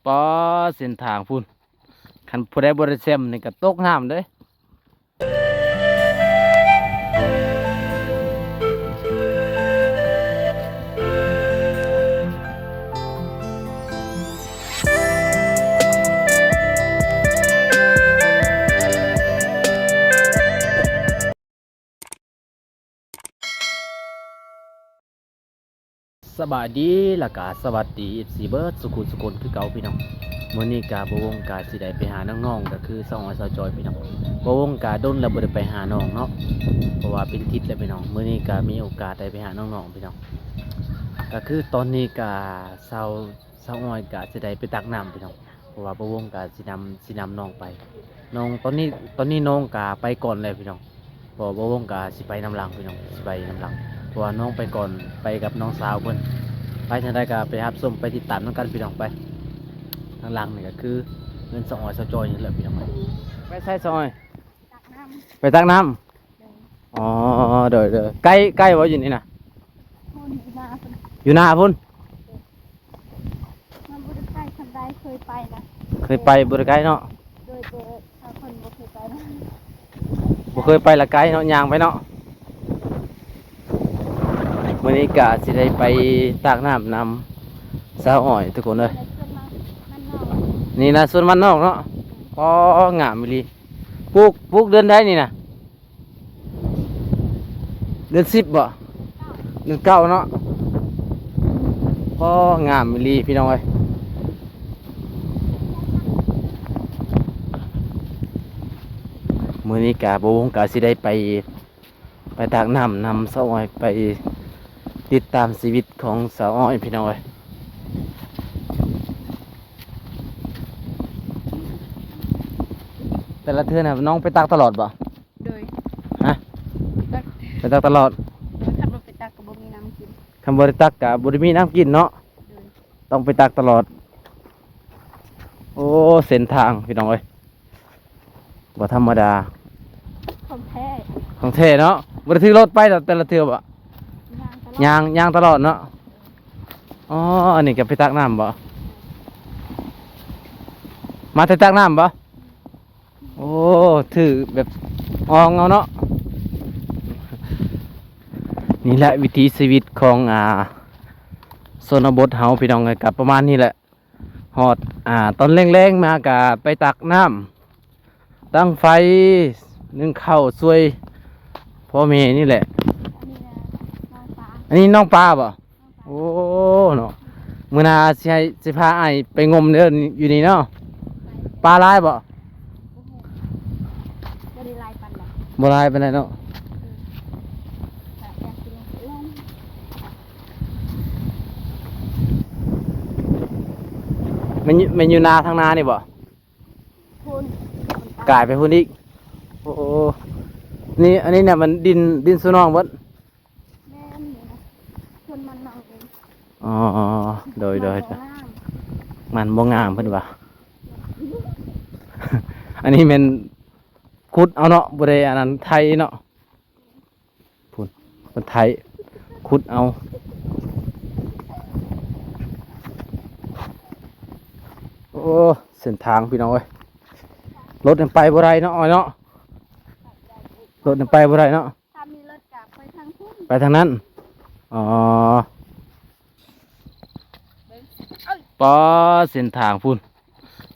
ປາ ເສັ້ນທາງພຸ້ນ ຄັນຜູ້ໃດບໍ່ໄດ້ແຊມນີ້ກໍຕົກນ້ຳເດ້. ສະບາຍດີ ແລ້ວກະສະຫວັດດີ ເອັຟຊີ ເບິດສຸຂຸສຸຄົນຄືເກົ່າພີ່ນ້ອງ. ມື້ນີ້ກະບ່າວວົງກະຊິໄດ້ໄປຫານ້ອງໆ ກະຄືສາວອ້ອຍສາວຈອຍພີ່ນ້ອງ. ບ່າວວົງກະດົນແລ້ວບໍ່ໄດ້ໄປຫານ້ອງເນາະ ເພາະວ່າເປັນທິດແລ້ວພີ່ນ້ອງ. ມື້ນີ້ກະມີໂອກາດໄດ້ໄປຫານ້ອງໆ ພີ່ນ້ອງ. ກະຄືຕອນນີ້ກະສາວ ສາວອ້ອຍກະຊິໄດ້ໄປຕັກນ້ຳພີ່ນ້ອງ ເພາະວ່າບ່າວວົງກະຊິນຳ ຊິນຳນ້ອງໄປ. ນ້ອງ ຕອນນີ້ ຕອນນີ້ນ້ອງກະໄປກ່ອນແລ້ວພີ່ນ້ອງ ເພາະວ່າບ່າວວົງກະຊິໄປນຳຫຼັງພີ່ນ້ອງ ຊິໄປນຳຫຼັງ ເພາະວ່ານ້ອງໄປກ່ອນ ໄປກັບນ້ອງສາວເພິ່ນ. ໄປທາງໃດກະໄປຮັບຊົມ ໄປຕິດຕາມນຳກັນພີ່ນ້ອງ. ໄປທາງຫຼັງນີ້ກະຄືເຮືອນສາວອ້ອຍສາວຈອຍນີ້ແຫຼະພີ່ນ້ອງ. ໄປໃສສາວອ້ອຍ? ຕັກນ້ຳ ໄປຕັກນ້ຳ. ໂດຍ ອໍ ໂດຍໆ. ໃກ້ ໃກ້ບໍ່ຢູ່ນີ້ນະ? ພຸ້ນ ຢູ່ໜ້າພຸ້ນ ຢູ່ໜ້າພຸ້ນ. ມັນບໍ່ໄດ້ໃກ້ສ່ຳໃດ ເຄີຍໄປນະ ເຄີຍໄປ ບໍ່ໄດ້ໃກ້ເນາະ. ໂດຍ ບໍ່ ຖ້າຄົນບໍ່ເຄີຍໄປນະ ບໍ່ເຄີຍໄປລະໄກເນາະ ຍ່າງໄປເນາະ. ມື້ນີ້ກະຊິໄດ້ໄປຕັກນ້ຳນຳສາວອ້ອຍທຸກຄົນເອີຍ. ນີ້ນະ ສວນມັນນອກເນາະ. ອໍ ງາມອີ່ຫຼີ. ປູກ ປູກເດືອນໃດນີ້ນະ? ເດືອນສິບບໍ່? ເດືອນເກົ້າເນາະ. ອໍ ງາມອີ່ຫຼີພີ່ນ້ອງເອີຍ. ມື້ນີ້ກະບ່າວວົງກະຊິໄດ້ໄປ ໄປຕັກນ້ຳນຳສາວອ້ອຍ ໄປຕິດຕາມຊີວິດຂອງສາວອ້ອຍພີ່ນ້ອງເອີຍ. ແຕ່ລະເທື່ອນະນ້ອງໄປຕັກຕະຫຼອດບໍ່? ໂດຍ ຮະ? ໄປຕັກ ໄປຕັກຕະຫຼອດ. ໂດຍ ຄັນບໍ່ໄປຕັກກໍບໍ່ມີນ້ຳກິນ ຄັນບໍ່ໄດ້ຕັກກໍບໍ່ໄດ້ມີນ້ຳກິນເນາະ. ໂດຍ ຕ້ອງໄປຕັກຕະຫຼອດ. ໂອ້ ເສັ້ນທາງພີ່ນ້ອງເອີຍ ບໍ່ທຳມະດາ ຂອງແທ້ ຂອງແທ້ເນາະ. ບໍ່ໄດ້ຖືລົດໄປດອກແຕ່ລະເທື່ອບໍ່? ຍ່າງຕະຫຼອດ ຍ່າງ ຍ່າງຕະຫຼອດເນາະ. ອໍ ອັນນີ້ກໍໄປຕັກນ້ຳບໍ່? ມາແຕ່ຕັກນ້ຳບໍ່? ໂອ້ ຖືແບບອ່ອງເອົາເນາະ. ນີ້ແຫຼະວິຖີຊີວິດຂອງ ອ່າ ຊົນນະບົດເຮົາພີ່ນ້ອງເອີຍ ກໍປະມານນີ້ແຫຼະ. ຮອດ ອ່າ ຕອນແລງໆມາກໍໄປຕັກນ້ຳ ຕັ້ງໄຟ ໜຶ້ງເຂົ້າຊ່ວຍພໍ່ແມ່ນີ້ແຫຼະ. ອັນນີ້ນະ ນ້ອງປາ ອັນນີ້ນ້ອງປາບໍ່? ໂອ້ ເນາະ ມື້ໜ້າຊິໃຫ້ ຊິພາອ້າຍໄປງົມເດີ ຢູ່ນີ້ເນາະ. ປາຫຼາຍບໍ່? ບໍ່ໄດ້ຫຼາຍປານໃດ ບໍ່ຫຼາຍປານໃດເນາະ. ແມ່ນຢູ່ ແມ່ນຢູ່ນາທາງນານີ້ບໍ່? ພຸ້ນ ກາຍໄປພຸ້ນອີກ. ໂອ້ ນີ້ ອັນນີ້ນະ ມັນດິນ ດິນສວນນ້ອງເບິດ. ແມ່ນ ນີ້ນະ ເພິ່ນມັນນ້ອງເອງ. ອໍ ໂດຍໆ ມັນບໍ່ງາມ ມັນບໍ່ງາມເພິ່ນວ່າ. ອັນນີ້ແມ່ນຂຸດເອົາເນາະ ບໍ່ໄດ້ອັນນັ້ນໄຖເນາະ. ພຸ້ນ ເພິ່ນໄຖຂຸດເອົາ. ໂອ້ ເສັ້ນທາງພີ່ນ້ອງເອີຍ ລົດຍັງໄປບໍ່ໄດ້ເນາະ ອ້ອຍເນາະ. ລົດຍັງໄປບໍ່ໄດ້ເນາະ. ຖ້າມີລົດກໍໄປທາງພຸ້ນ ໄປທາງນັ້ນ. ອໍ ເບິ່ງ ປາ ເສັ້ນທາງພຸ້ນ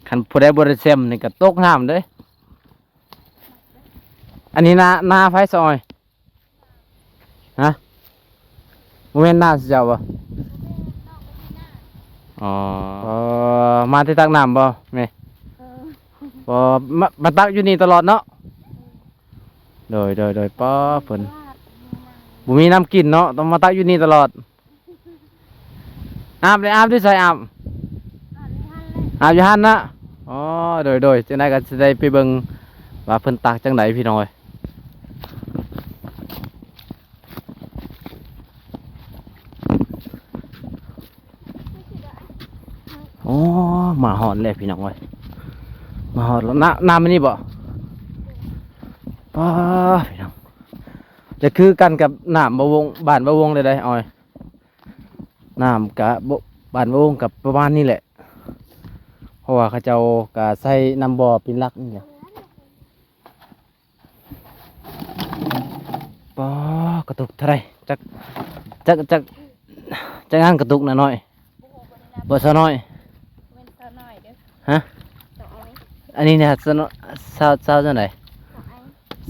ຄັນຜູ້ໃດບໍ່ໄດ້ແຊມນີ້ກໍຕົກນ້ຳເດ້. ອັນນີ້ນາ ນາໃຜຊອຍ? ຮະ? ບໍ່ແມ່ນນາເຈົ້າບໍ່? ອໍ ເອີ ມາແຕ່ຕັກນ້ຳບໍ່ແມ່? ເອີ ບໍ່ ມາ ມາຕັກຢູ່ນີ້ຕະຫຼອດເນາະ. ໂດຍ ໂດຍ ໂດຍ ປ້າ ເພິ່ນບໍ່ມີນ້ຳກິນເນາະ ຕ້ອງມາຕັກຢູ່ນີ້ຕະຫຼອດ. ອາບເດ້ ອາບຢູ່ໃສ ອາບ? ອາບຢູ່ຫັ້ນນະ. ອໍ ໂດຍ ໂດຍ ຈັ່ງໃດກໍຊິໄດ້ໄປເບິ່ງວ່າເພິ່ນຕັກຈັ່ງໃດພີ່ນ້ອງເອີຍ. ໂອ້ ມາຮອດແລ້ວພີ່ນ້ອງເອີຍ ມາຮອດແລ້ວ. ນະ ນ້ຳອັນນີ້ບໍ່? ປ້າ ພີ່ນ້ອງ ຈະຄືກັນກັບນ້ຳບ່າວວົງ ບ້ານບ່າວວົງເລີຍໄດ໋ ອອຍ. ນ້ຳກະບໍ່ ບ້ານບ່າວວົງກະປະມານນີ້ແຫຼະ. ເພາະວ່າເຂົາເຈົ້າກໍໃຊ້ນ້ຳບໍ່ເປັນຫຼັກນີ້ແຫຼະ. ປາ ກະຕຸກເທົ່າໃດ? ຈັກ ຈັກ ຈັກ ຈັກອັນກະຕຸກນະນ້ອຍ? ບໍ່ ສາວນ້ອຍ. ແມ່ນສາວນ້ອຍເດີ້. ຮະ? ສາວອ້າຍ. ອັນນີ້ນະ ສາວນ້ອຍ ສາວ ສາວຈັ່ງໃດ?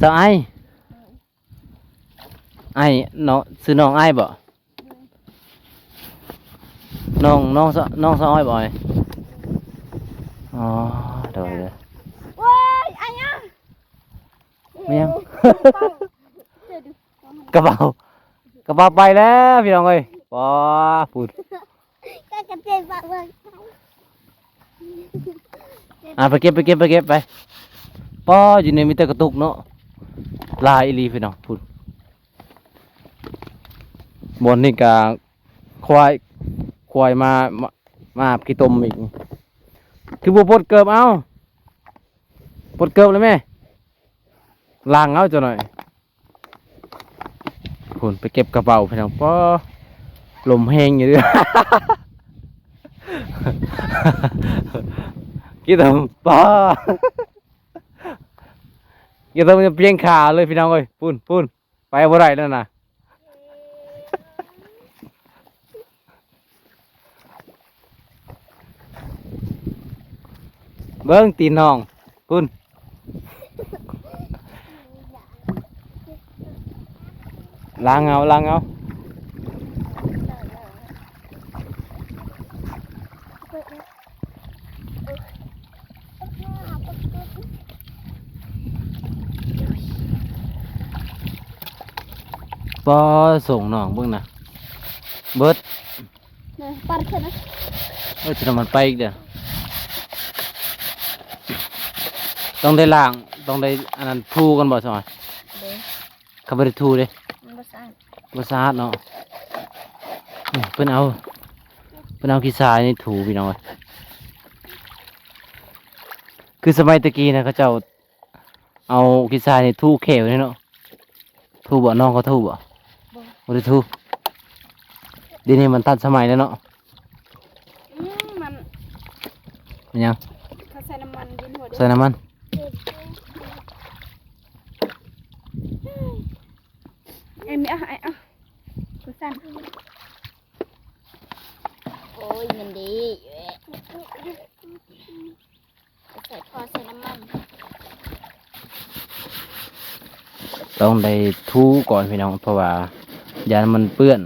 ສາວອ້າຍ. ສາວອ້າຍ. ແມ່ນ. ອ້າຍເນາະ ຊື່ນ້ອງອ້າຍບໍ່? ແມ່ນ. ນ້ອງ ນ້ອງສາວ ນ້ອງສາວອ້ອຍບໍ່ອ້າຍ? ອໍ ໂດຍ ໂດຍ. ໂອ້ຍ ອາຍາ ແມ່ນຫຍັງ? ກະເປົາ ກະເປົາໄປແລ້ວພີ່ນ້ອງເອີຍ. ປາ ພຸ້ນ ກະເຕັນປາກເບິ່ງ. ອ່າ ໄປເກັບ ໄປເກັບ ໄປເກັບ ໄປ. ປາ ຢູ່ນີ້ມີແຕ່ກະຕຸກເນາະ ຫຼາຍອີ່ຫຼີພີ່ນ້ອງ. ພຸ້ນ ບ່ອນນີ້ກະ ຄວາຍ ຄວາຍມາ ມາ ມາອາບຂີ້ຕົມອີກ. ຄືບໍ່ປົດເກີບ? ເອົ້າ ປົດເກີບແລ້ວແມ່ ລ້າງເອົາຈັກໜ້ອຍ. ພຸ້ນ ໄປເກັບກະເປົາພີ່ນ້ອງ. ປາ ລົມແຮງຢູ່ເດີ້. ຂີ້ຕົມ ປາ ຂີ້ຕົມຈະປ່ຽງຂາເລີຍພີ່ນ້ອງເອີຍ. ພຸ້ນ ພຸ້ນ ໄປບໍ່ໄດ້ແລ້ວນະ. ເບິ່ງຕີນນ້ອງ ພຸ້ນ ລ້າງເອົາ ລ້າງເອົາ. ປາ ສົ່ງນ້ອງເບິ່ງນະ ເບິດ. ເອີ ປັດຂຶ້ນນະ. ເອີ ຈະນຳມັນໄປອີກເດີ້. ຕ້ອງໄດ້ລ້າງ ຕ້ອງໄດ້ອັນນັ້ນ ຖູກ່ອນບໍ່ສະອອຍ? ໂດຍ. ຄັນບໍ່ໄດ້ຖູເດ້ ມັນບໍ່ສະອາດ ບໍ່ສະອາດເນາະ. ນີ້ເພິ່ນເອົາ ເພິ່ນເອົາຂີ້ຊາຍນີ້ຖູພີ່ນ້ອງເອີຍ. ຄືສະໄໝແຕ່ກີ້ນະ ເຂົາເຈົ້າເອົາຂີ້ຊາຍນີ້ຖູແຂ້ວນີ້ເນາະ. ຖູບໍ່? ນ້ອງເຂົາຖູບໍ່? ບໍ່ ບໍ່ໄດ້ຖູ. ດຽວນີ້ມັນທັນສະໄໝແລ້ວເນາະ. ອືມ ມັນ ມັນຫຍັງ? ເຂົາໃສ່ນ້ຳມັນ ຍິນຫົວເດີ້ ໃສ່ນ້ຳມັນ. ເອັມ ເອົາ ເອົາ ເອົາ ຄືຊັ້ນ. ໂອ້ຍ ມັນດີ ໃສ່ພໍໃສ່ນ້ຳມັນ. ຕ້ອງໄດ້ຖູກ່ອນພີ່ນ້ອງ ເພາະວ່າຢ້ານມັນເປື້ອນ.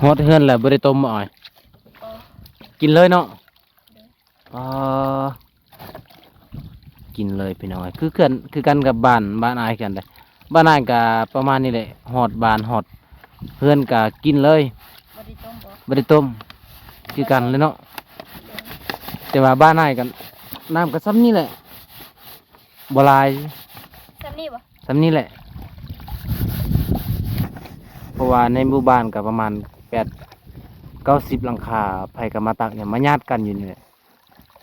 ຮອດເຮືອນແລ້ວບໍ່ໄດ້ຕົ້ມບໍ່ອ້າຍ? ບໍ່ ກິນເລີຍເນາະ. ໂດຍ. ອໍ ກິນເລີຍພີ່ນ້ອງເອີຍ. ຄືກັນ ຄືກັນກັບບ້ານ ບ້ານອ້າຍຄືກັນເດ້. ບ້ານອ້າຍກະປະມານນີ້ແຫຼະ ຮອດບ້ານຮອດເຮືອນກະກິນເລີຍ. ບໍ່ໄດ້ຕົ້ມບໍ່? ບໍ່ໄດ້ຕົ້ມ ຄືກັນເລີຍເນາະ. ແຕ່ວ່າບ້ານອ້າຍກະ ນ້ຳກະຊ່ຳນີ້ແຫຼະ ບໍ່ຫຼາຍ. ຊ່ຳນີ້ບໍ່? ຊ່ຳນີ້ແຫຼະ ເພາະວ່າໃນໝູ່ບ້ານກະປະມານແປດເກົ້າສິບຫຼັງຄາ ໃຜກະມາຕັກຫຍັງມາຍາດກັນຢູ່ນີ້ແຫຼະ.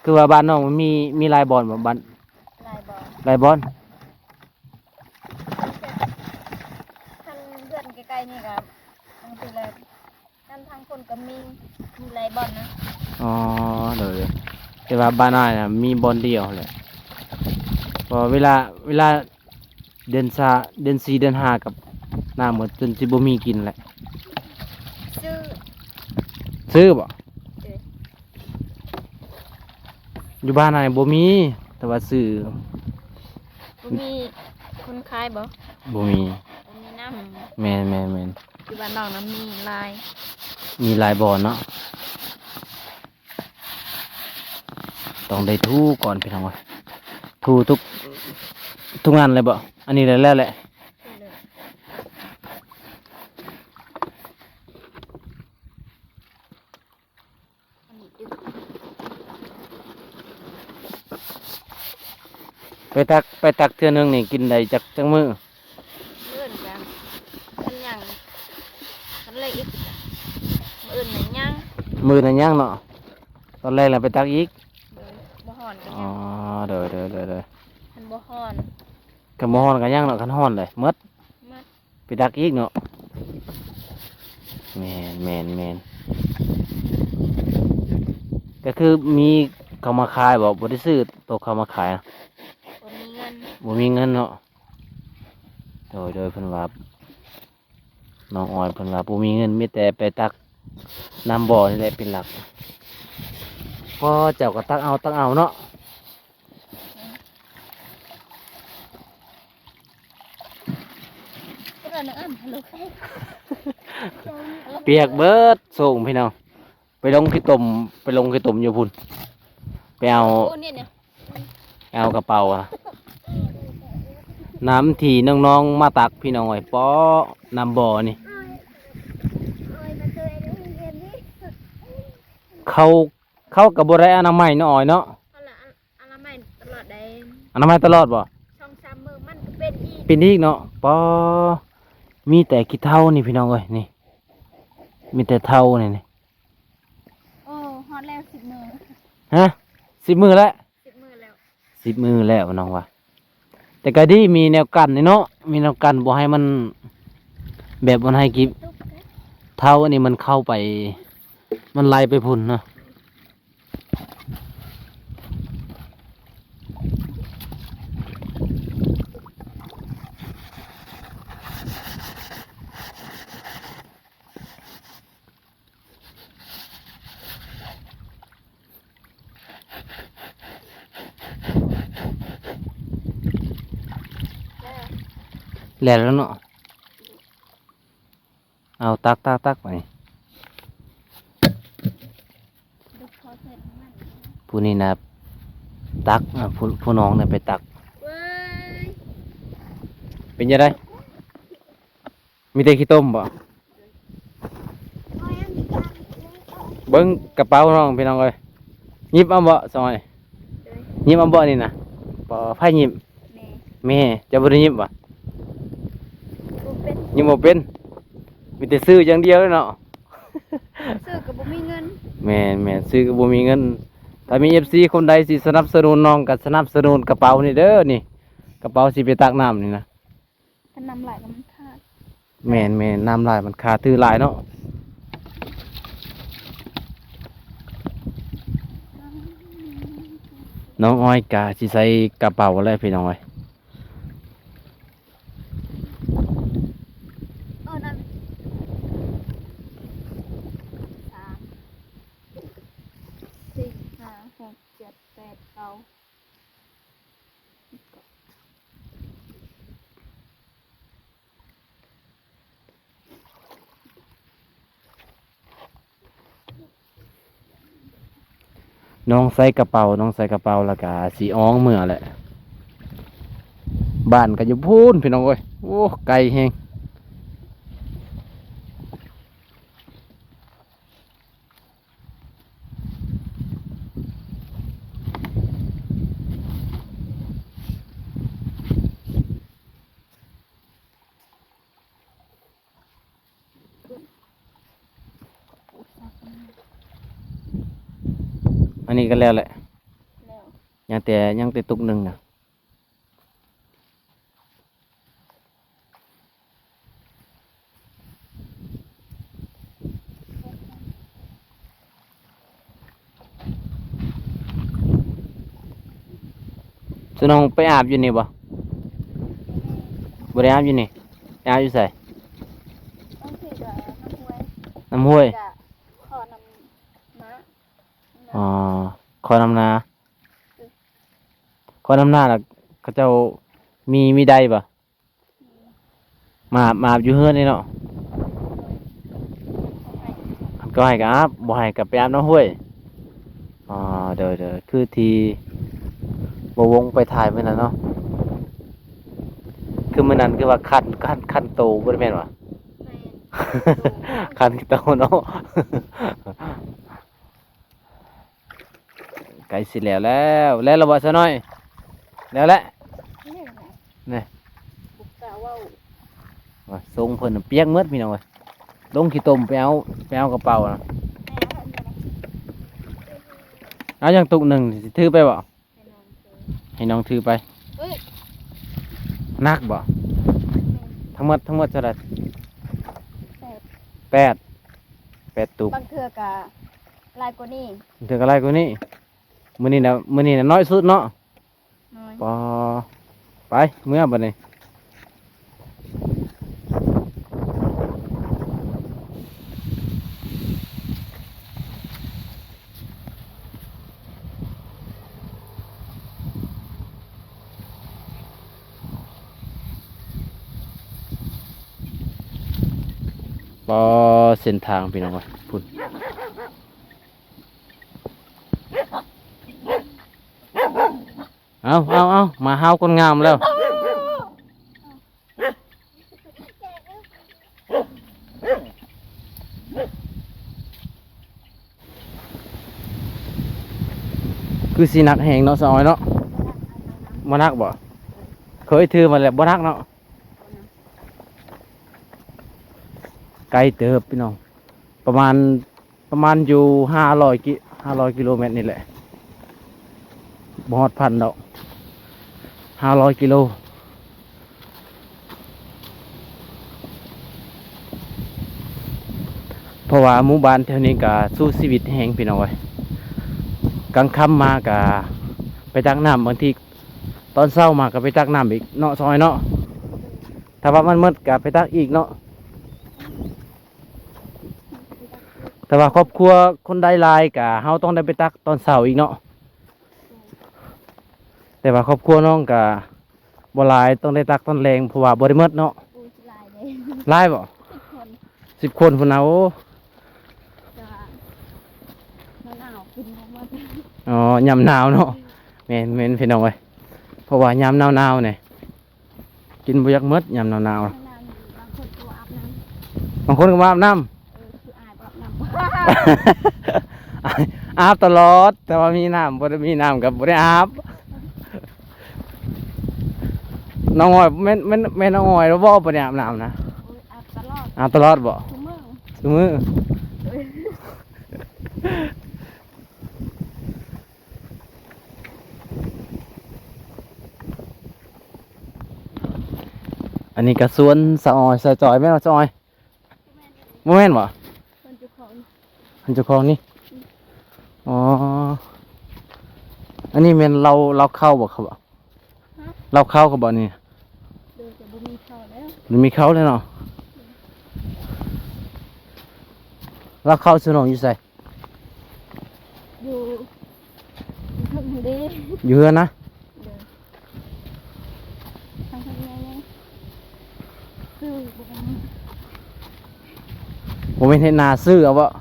ຄືວ່າບ້ານນ້ອງມັນມີ ມີຫຼາຍບ່ອນບໍ່? ບ້ານ ຫຼາຍບ່ອນ ຫຼາຍບ່ອນ. ຄັນເຮືອນໃກ້ໆນີ້ກະບາງທີລະ ນັ້ນທາງພຸ້ນກໍມີ ມີຫຼາຍບ່ອນນະ. ອໍ ໂດຍ ແຕ່ວ່າບ້ານອ້າຍນະມີບ່ອນດຽວຫັ້ນແຫຼະ. ເພາະເວລາ ເວລາເດືອນສາ ເດືອນສີ່ ເດືອນຫ້າກັບນ້ຳໝົດ ຈົນຊິບໍ່ມີກິນແຫຼະ. ຊື້ ຊື້ບໍ່? ເອີ ຢູ່ບ້ານອ້າຍບໍ່ມີ ແຕ່ວ່າຊື້. ບໍ່ມີຄົນຂາຍບໍ່? ບໍ່ມີ ບໍ່ມີນ້ຳ. ແມ່ນໆໆ ຢູ່ບ້ານນ້ອງນະມີຫຼາຍ ມີຫຼາຍບ່ອນເນາະ. ຕ້ອງໄດ້ຖູກ່ອນພີ່ນ້ອງເອີຍ. ຖູທຸກ ທຸກນັ້ນເລີຍບໍ່? ອັນນີ້ແຫຼະ ແລ້ວແຫຼະ. ໄປຕັກ ໄປຕັກເທື່ອໜຶ່ງນີ້ກິນໄດ້ຈັກ ຈັກມື້? ມື້ອື່ນກະ ມັນຍັງ ມັນເລີຍອີກ ມື້ອື່ນນະຍັງ ມື້ອື່ນນະຍັງເນາະ. ຕອນແລງແລ້ວໄປຕັກອີກ? ໂດຍ ບໍ່ຮ້ອນກໍຍັງ. ອໍ ໂດຍໆໆໆ ຄັນບໍ່ຮ້ອນ ຄັນບໍ່ຮ້ອນກໍຍັງເນາະ ຄັນຮ້ອນເລີຍໝົດ. ໝົດ ໄປຕັກອີກເນາະ. ແມ່ນໆໆ ກໍຄືມີເຂົ້າມາຂາຍບໍ່? ບໍ່ໄດ້ຊື້ໂຕເຂົ້າມາຂາຍນະ? ບໍ່ມີເງິນ ບໍ່ມີເງິນເນາະ. ໂດຍໆ ເພິ່ນວ່າ ນ້ອງອອຍເພິ່ນວ່າບໍ່ມີເງິນ ມີແຕ່ໄປຕັກນ້ຳບໍ່ນີ້ແຫຼະເປັນຫຼັກ. ພໍເຈົ້າກໍຕັກເອົາ ຕັກເອົາເນາະ. ປຽກເບິດໂສ້ງພີ່ນ້ອງ. ໄປລົງຂີ້ຕົມ ໄປລົງຂີ້ຕົມຢູ່ພຸ້ນ ໄປເອົາ ໂອ້ ນີ້ ນີ້ ໄປເອົາກະເປົາ ນ້ຳທີ່ນ້ອງໆມາຕັກພີ່ນ້ອງເອີຍ. ເປາະ ນ້ຳບໍ່ນີ້ ເຂົ້າ ເຂົ້າກໍບໍ່ໄດ້ອະນາໄມເນາະ ອອຍເນາະ. ເອົາລະ ອະນາໄມຕະຫຼອດໃດ໋. ອະນາໄມຕະຫຼອດບໍ່? ສອງສາມມື້ມັນກໍເປັນອີກ ເປັນອີກເນາະ. ປະ ມີແຕ່ຂີ້ເຖົ້ານີ້ພີ່ນ້ອງເອີຍ ນີ້ ມີແຕ່ເຖົ້ານີ້ ນີ້. ໂອ້ ຮອດແລ້ວສິບມື້. ຮະ? ສິບມື້ແລ້ວ? ສິບມື້ແລ້ວ ສິບມື້ແລ້ວນ້ອງວ່າ. ແຕ່ກໍດີມີແນວກັ້ນນີ້ເນາະ ມີແນວກັ້ນບໍ່ໃຫ້ມັນ ແບບບໍ່ໃຫ້ກິ ເຖົ້າອັນນີ້ມັນເຂົ້າໄປ ມັນໄຫຼໄປພຸ້ນເນາະ. ແລ້ວເນາະ. ເອົາ ຕັກໆໆ ໄປ. ຜູ້ນີ້ນະ ຕັກ ອາ ຜູ້ ຜູ້ນ້ອງນະໄປຕັກ. ເປັນຈັ່ງໃດ? ມີແຕ່ຂີ້ຕົມບໍ່? ເບິ່ງກະເປົານ້ອງພີ່ນ້ອງເອີຍ. ຫຍິບເອົາບໍ່ຊອຍ? ໂດຍ ຫຍິບເອົາບໍ່ນີ້ນະ? ບໍ່ ໃຜຫຍິບ? ແມ່. ແມ່. ເຈົ້າບໍ່ໄດ້ຫຍິບບໍ່? ບໍ່ເປັນ. ຫຍິບບໍ່ເປັນ? ມີແຕ່ຊື້ຢ່າງດຽວເລີຍເນາະ. ຊື້ກໍບໍ່ມີເງິນ. ແມ່ນໆ ຊື້ກໍບໍ່ມີເງິນ. ຖ້າມີເອັຟຊີຄົນໃດຊິສະໜັບສະໜູນນ້ອງ ກໍສະໜັບສະໜູນກະເປົານີ້ເດີ ນີ້ ກະເປົາຊິໄປຕັກນ້ຳນີ້ນະ. ຄັນນ້ຳຫຼາຍກໍມັນຂາດ. ແມ່ນໆ ນ້ຳຫຼາຍມັນຂາດ ຖືຫຼາຍເນາະ. ນ້ອງອອຍກະຊິໃສ່ກະເປົາແລ້ວພີ່ນ້ອງເອີຍ. ເອີ ນັ້ນ ສາມ ສີ່ ຫ້າ ຫົກ ເຈັດ ແປດ ເກົ້າ. ນ້ອງໃສ່ກະເປົາ ນ້ອງໃສ່ກະເປົາ ແລ້ວກະຊິອອກເມືອແຫຼະ. ບ້ານກະຢູ່ພຸ້ນພີ່ນ້ອງເອີຍ. ໂອ້ ໄກແຮງ. ອັນນີ້ກໍແລ້ວແຫຼະ. ແລ້ວ ຍັງແຕ່ ຍັງແຕ່ຕຸກໜຶ່ງນະ. ສະໜອງໄປອາບຢູ່ນີ້ບໍ່? ບໍ່ໄດ້ອາບຢູ່ນີ້. ໄປອາບຢູ່ໃສ? ນ້ຳຫ້ວຍ. ນ້ຳຫ້ວຍ. ອໍ ຂໍນ້ຳນາ. ຂໍນ້ຳນາ ແລ້ວເຂົາເຈົ້າມີ ມີໄດບໍ່? ມາອາບ ມາອາບຢູ່ເຮືອນນີ້ເນາະ. ຄັນເຂົາໃຫ້ກໍອາບ ບໍ່ໃຫ້ກໍໄປອາບນ້ຳຫ້ວຍ. ອໍ ໂດຍໆ ຄືທີ່ບໍ່ວົງໄປຖ່າຍມື້ນັ້ນເນາະ. ຄືມື້ນັ້ນຄືວ່າຄັນ ຄັນ ຄັນໂຕບໍ່ໄດ້ແມ່ນຫວາ? ແມ່ນ ຄັນໂຕເນາະ. ໃກ້ຊິແລ້ວແລ້ວ. ແລ້ວລະບໍ່ຊະນ້ອຍ? ແລ້ວແຫຼະ. ນີ້ ບໍ່ກ້າເວົ້າ. ວ່າຊົງເພິ່ນປຽກໝົດພີ່ນ້ອງເອີຍ. ລົງຂີ້ຕົມໄປເອົາ ໄປເອົາກະເປົານະ. ແມ່ນ ເພິ່ນນະ ໄປເອົາ ໄປເອົາ. ເອົາຫຍັງຕຸກໜຶ່ງ ຊິຖືໄປບໍ່? ໃຫ້ນ້ອງຖືໄປ. ເອີຍ ໜັກບໍ່? ທັງໝົດ ທັງໝົດເທົ່າໃດ? ແປດ ແປດ ແປດຕຸກ. ບາງເທື່ອກະຫຼາຍກວ່ານີ້ ບາງເທື່ອກະຫຼາຍກວ່ານີ້. ມື້ນີ້ນະ ມື້ນີ້ນະນ້ອຍສຸດເນາະ. ນ້ອຍ ປໍ ໄປ ເມືອບັດນີ້. ປໍ ເສັ້ນທາງພີ່ນ້ອງເອີຍ ພຸ້ນ. ເອົາ ເອົາ ເອົາ ມາຫາວຄົນງາມແລ້ວ. ຄືຊິໜັກແຮງເນາະ ສາວອ້ອຍເນາະ. ບໍ່ໜັກບໍ່? ເຄີຍຖືມາແລ້ວ ບໍ່ໜັກເນາະ. ໄກເຕີບພີ່ນ້ອງ ປະມານ ປະມານຢູ່ຫ້າຮ້ອຍກິ ຫ້າຮ້ອຍກິໂລແມັດນີ້ແຫຼະ ບໍ່ຮອດພັນດອກ ຫ້າຮ້ອຍກິໂລ. ເພາະວ່າໝູ່ບ້ານແຖວນີ້ກະສູ້ຊີວິດແຮງພີ່ນ້ອງເອີຍ. ກາງຄ່ຳມາກະໄປຕັກນ້ຳ ບາງທີຕອນເຊົ້າມາກະໄປຕັກນ້ຳອີກເນາະ ສາວອ້ອຍເນາະ. ຖ້າວ່າມັນໝົດກະໄປຕັກອີກເນາະ. ແຕ່ວ່າຄອບຄົວຄົນໃດຫຼາຍກະເຮົາຕ້ອງໄດ້ໄປຕັກຕອນເຊົ້າອີກເນາະ. ແຕ່ວ່າຄອບຄົວນ້ອງກະບໍ່ຫຼາຍ ຕ້ອງໄດ້ຕັກຕອນແລງ ເພາະວ່າບໍ່ໄດ້ໝົດເນາະ. ໂອ້ຍ ຫຼາຍເດ້ ຫຼາຍບໍ່? ສິບຄົນ ສິບຄົນພຸ້ນນະ. ໂອ້ ແຕ່ວ່າໜາວໆກິນບໍ່ໝົດ. ອໍ ຍາມໜາວເນາະ. ແມ່ນໆ ພີ່ນ້ອງເອີຍ ເພາະວ່າຍາມໜາວໆນີ້ ກິນບໍ່ຢາກໝົດຍາມໜາວໆ. ບາງຄົນກໍບໍ່ອາບນ້ຳ ບາງຄົນກໍບໍ່ອາບນ້ຳ. ເອີ ຄືອ້າຍບໍ່ອາບນ້ຳ ອາບຕະຫຼອດ ແຕ່ວ່າມີນ້ຳ ບໍ່ໄດ້ມີນ້ຳກໍບໍ່ໄດ້ອາບ. ນ້ອງອ້ອຍ ແມ່ນ ແມ່ນ ແມ່ນນ້ອງອ້ອຍບໍ່ ບໍ່ໄດ້ອາບນ້ຳນະ? ໂອ້ຍ ອາບຕະຫຼອດ ອາບຕະຫຼອດບໍ່? ຊຸມື້ ຊຸມື້. ເອີຍ ອັນນີ້ກະສວນສາວອ້ອຍ ສາວຈ້ອຍ ແມ່ນບໍ່ສາວອ້ອຍ? ບໍ່ແມ່ນບໍ່? ເພິ່ນເຈົ້າຂອງ ເພິ່ນເຈົ້າຂອງນີ້. ອືມ ອໍ ອັນນີ້ແມ່ນເລົ້າ ເລົ້າເຂົ້າບໍ່ຄັບ? ຮະ? ເລົ້າເຂົ້າຄັບນີ້? ໂດຍ ຈະບໍ່ມີເຂົ້າແລ້ວ ບໍ່ມີເຂົ້າແລ້ວເນາະ. ອືມ ເລົ້າເຂົ້າ ສວນນ້ອງຢູ່ໃສ? ຢູ່ ຢູ່ເທິງເດ້ ຢູ່ເຮືອນນະ? ເດີ ທາງເທິງໃຫຍ່ໆ ຄືບໍ່ ບໍ່ແມ່ນເຮັດນາຊື້ເອົາບໍ່? ຊື້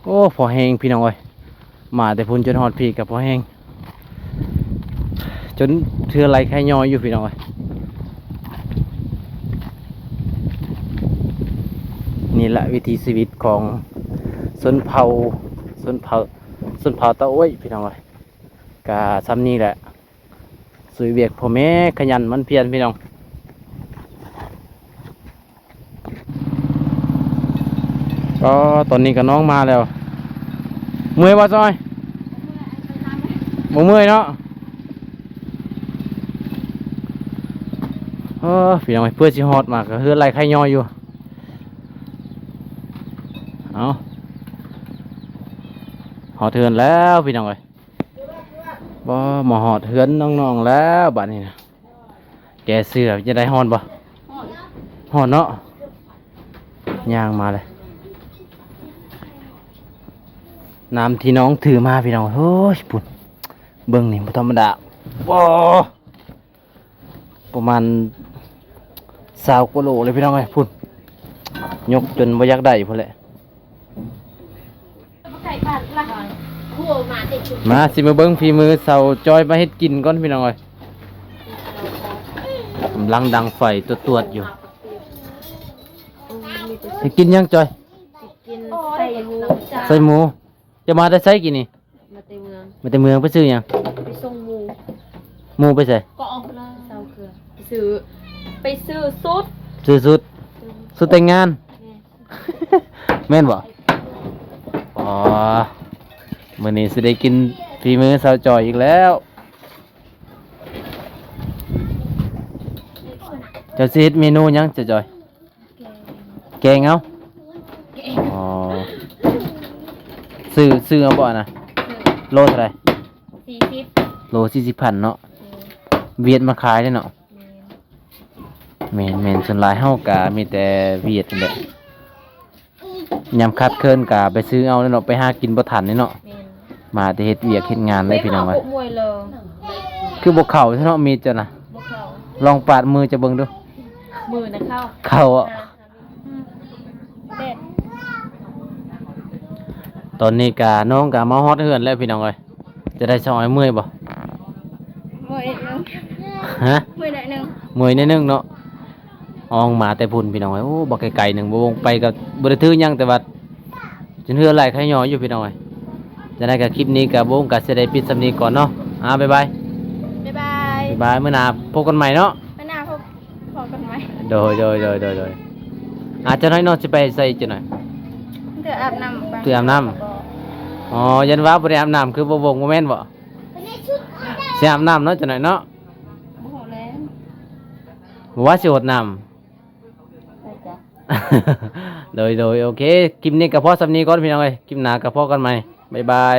ໂອ້ ພໍແຮງພີ່ນ້ອງເອີຍ. ມາແຕ່ພຸ້ນຈົນຮອດພີ້ກໍພໍແຮງ ຈົນເທື່ອໄຫຼໄຄຍ້ອຍຢູ່ພີ່ນ້ອງເອີຍ. ນີ້ລະວິຖີຊີວິດຂອງຊົນເຜົ່າ ຊົນເຜົ່າ ຊົນເຜົ່າຕາໂອ້ຍພີ່ນ້ອງເອີຍ. ກະຊ່ຳນີ້ແຫຼະ ຊຸຍວຽກພໍ່ແມ່ຂະຫຍັນໝັ່ນພຽນພີ່ນ້ອງ. ກໍຕອນນີ້ກໍນ້ອງມາແລ້ວ. ເມື່ອຍບໍ່ຈອຍ? ບໍ່ເມື່ອຍເນາະ. ເອີ ພີ່ນ້ອງເອີຍ ເພື່ອຊິຮອດມາກໍເຮືອນໄຫຼໄຄຍ້ອຍຢູ່. ເອົາ ຮອດເຮືອນແລ້ວພີ່ນ້ອງເອີຍ. ບໍ່ ມາຮອດເຮືອນນ້ອງໆແລ້ວບາດນີ້ນະ. ແກເສື້ອຈະໄດ້ຮ້ອນບໍ່? ຮ້ອນ ຮ້ອນເນາະ. ຍ່າງມາເລີຍ ນ້ຳທີ່ນ້ອງຖືມາພີ່ນ້ອງ. ໂອ້ຍ ພຸ້ນ ເບິ່ງນີ້ບໍ່ທຳມະດາ. ໂອ້ ປະມານຊາວກວ່າໂລເລີຍພີ່ນ້ອງເອີຍ. ພຸ້ນ ຍົກຈົນບໍ່ຢາກໄດ້ພຸ້ນແຫຼະ. ມາ ຊິມາເບິ່ງຝີມືສາວຈ້ອຍມາເຮັດກິນກ່ອນພີ່ນ້ອງເອີຍ. ກຳລັງດັງໄຟຕວດໆຢູ່. ເຮັດກິນຫຍັງຈ້ອຍ? ກິນໃສ່ໝູ. ໃສ່ໝູ. ຈະມາແຕ່ໃສກີ້ນີ້? ມາແຕ່ເມືອງ. ມາແຕ່ເມືອງ ໄປຊື້ຫຍັງ? ໄປສົ່ງໝູ. ໝູໄປໃສ? ກໍອອກເລີຍ ເຊົາເຄືອ ໄປຊື້ ໄປຊື້ຊຸດ ຊື້ຊຸດ ຊື້ຊຸດແຕ່ງງານ ແມ່ນ ແມ່ນບໍ່? ອໍ ມື້ນີ້ຊິໄດ້ກິນຝີມືສາວຈ່ອຍອີກແລ້ວ. ເຈົ້າຊິເຮັດເມນູຫຍັງ ສາວຈ່ອຍ? ແກງ ແກງເອົາ? ແກງ ອໍ ຊື້ ຊື້ເອົາບໍ່ນະ? ຊື້ ໂລເທົ່າໃດ? ສີ່ສິບ ໂລສີ່ສິບພັນເນາະ. ແມ່ນ ຫວຽດມາຂາຍເດ້ເນາະ. ແມ່ນ ແມ່ນ ແມ່ນ ສ່ວນຫຼາຍເຮົາກະມີແຕ່ຫວຽດນີ້ແຫຼະ. ຍາມຂາດເຂີນກະໄປຊື້ເອົາເນາະ ໄປຫາກິນບໍ່ທັນເດ້ເນາະ. ແມ່ນ ມາແຕ່ເຮັດວຽກເຮັດງານເລີຍພີ່ນ້ອງເອີຍ. ຄືບໍ່ເຂົ້າເນາະ ມີດເຈົ້ານະ. ບໍ່ເຂົ້າ ລອງປາດມືເຈົ້າເບິ່ງດູ. ມືນະເຂົ້າ ເຂົ້າ. ອາ ແດດ ຕອນນີ້ກະນ້ອງກະມາຮອດເຮືອນແລ້ວພີ່ນ້ອງເອີຍ. ຈະໄດ້ຊອຍເມື່ອຍບໍ່? ເມື່ອຍໜ້ອຍໜຶ່ງ. ຮະ? ເມື່ອຍໜ້ອຍໜຶ່ງ ເມື່ອຍໜ້ອຍໜຶ່ງເນາະ. ອອງມາແຕ່ພຸ້ນພີ່ນ້ອງເອີຍ. ໂອ້ ບັກໄກໆໜຶ່ງ ບໍ່ວົງໄປກໍບໍ່ໄດ້ຖືຫຍັງ ແຕ່ວ່າຈົນເຮືອໄຫຼໄຄຍ້ອຍຢູ່ພີ່ນ້ອງເອີຍ. ຈັ່ງໃດກໍຄລິບນີ້ກໍບໍ່ວົງກໍຊິໄດ້ປິດສ່ຳນີ້ກ່ອນເນາະ. ອ່າ ບາຍບາຍ ບາຍບາຍ ບາຍບາຍ. ມື້ໜ້າພົບກັນໃໝ່ເນາະ ມື້ໜ້າພົບ ພໍ້ກັນໃໝ່. ໂດຍ ໂດຍ ໂດຍ ໂດຍ ໂດຍ. ອາ ຈັກໜ້ອຍນ້ອງຊິໄປໃສຈັກໜ້ອຍ? ເພື່ອອາບນ້ຳ ເພື່ອອາບນ້ຳ. ອໍ ຢ້ານວ່າບໍ່ໄດ້ອາບນ້ຳ ຄືບໍ່ວົງ ບໍ່ແມ່ນບໍ່? ຊິອາບນ້ຳເນາະ ຈັກໜ້ອຍເນາະ. ບໍ່ຮູ້ແລ້ວ ບໍ່ວ່າຊິຫົດນ້ຳ. ໂດຍ ໂດຍ ໂອເຄ ຄລິບນີ້ກໍພໍສ່ຳນີ້ກ່ອນພີ່ນ້ອງເອີຍ. ຄລິບໜ້າກໍພໍ້ກັນໃໝ່ ບາຍບາຍ.